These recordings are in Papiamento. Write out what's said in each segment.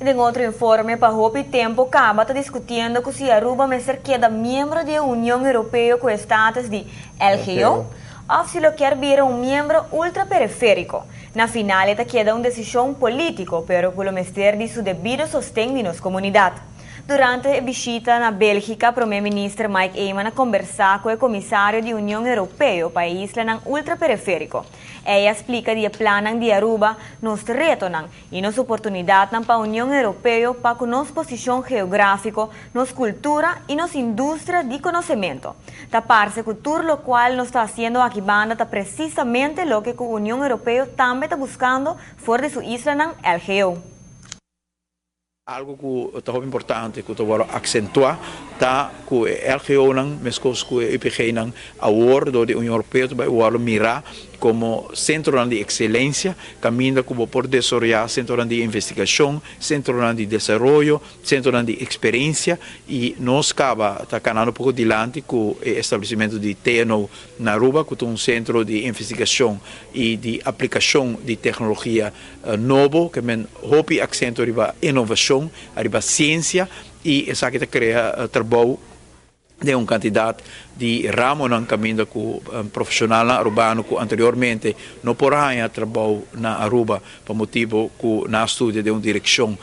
Den otro informe, pa hopi tempo caba ta discutiendo cu si Aruba mester keda miembro di Union Europeo cu status di LGO of si lo kier bira un miembro ultraperiferico. Na final, ta keda un decision politico, pero cu lo mester di su debido sosten di nos comunidad. Durante e bishita na Belgica, Prome Minister Mike Eman a conversa cu e comisario di Union Europeo pa islanan ultraperiferico. El a splica di plan di Aruba, nos retonan y nos oportunidad pa Union Europeo pa cu nos posicion geografico, nos cultura y nos industria di conocemento. Ta parce cu tur locual nos ta haciendo aki banda ta precisamente loke cu Union Europeo tambe ta buscando for di su islanan LGO. Algo cu ta importante cu ta acentua ta cu LGO nan, mescos cu UPG nan, awor di Union Europeo bay mira como centro di excelencia, caminda cu por desaroya centro di investigacion, centro di desaroyo, centro di experiencia y nos caba ta canando poco dilanti cu e establecimento di TNO na Aruba, cu ta un centro di investigacion y di aplicacion di tecnologia nobo, kiermen hopi acento riba inovacion, riba ciencia y esaki ta crea trabou di un cantidad di ramo nan caminda cu un profesional arubano cu anteriormente no por a trabou na Aruba pa motibo cu nan a studia den un direccion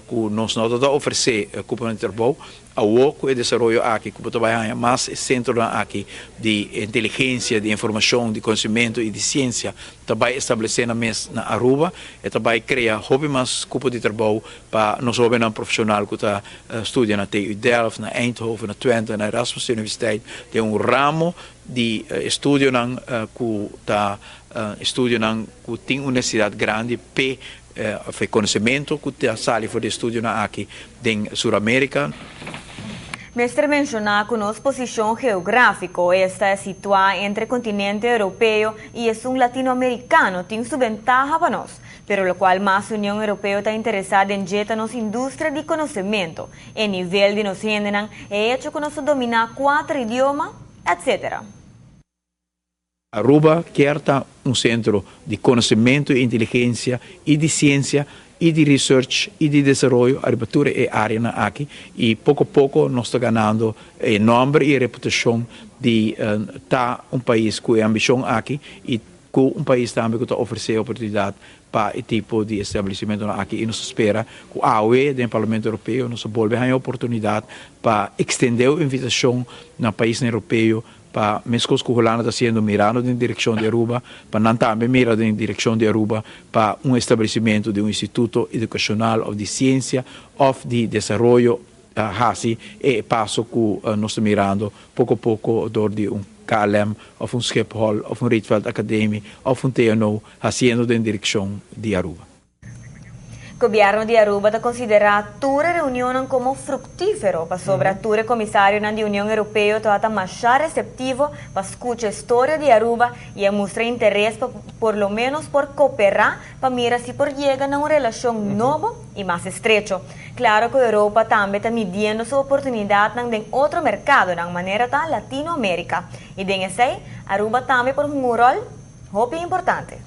cu nos no ta ofrece cupo di trabou. Awo cu e desaroyo aki cu bay mas centro aki di inteligencia, di informacion, di conocemento y di ciencia tambe establece na mes na Aruba y tambe crea hopi mas cupo di trabou pa nos hobennan profesional cu ta studia na TU Delft, na Eindhoven, na Twente, na Erasmus Universiteit, tin un ramo di estudionan cu ta estudionan cu tin un necesidad grandi pa conocemento cu ta sali for di estudionan aki na Sur America. Mester menciona cu nos posicion geografico ta situa entre continente Europeo y esun Latinoamericano tin su ventaha pa nos, pero locual mas Union Europeo ta interesa den ta nos industria di conocemento, e nivel di nos hendenan, e hecho cu nos domina cuater idioma, etc. Aruba kier ta un centro di conocemento y inteligencia y di ciencia y di research y di desaroyo ariba tur e area aki y poco poco nos ta ganando nomber y reputacion di ta un pais cu ambicion aki y cu un pais tambe cu ta ofrece oportunidad pa e tipo di establecimento aki. Y nos ta spera cu awe, den Parlamento Europeo, nos bolbe haya oportunidad pa extende e invitacion na pais europeo pa mescos cu Hulanda ta haciendo, mirando den direccion di Aruba, pa nan tambe mira den direccion di Aruba pa un establecimento di un instituto educacional of di ciencia of di desaroyo, haci e paso cu nos ta mirando poco poco door di un KLM of un Schiphol of un Rietveld Academie of un TNO haciendo den direccion di Aruba. Gobierno di Aruba ta considera tur reunion como fructifero pasobra tur comisario di Union Europeo ta mas receptivo pa scucha e historia di Aruba y a mustra interes pa por lo menos por coopera pa mira si por yega na un relacion nobo y mas estrecho. Claro cu Europa tambe ta midiendo su oportunidad den otro mercado, na manera ta Latinoamerica. Y den esey, Aruba tambe por un rol hopi importante.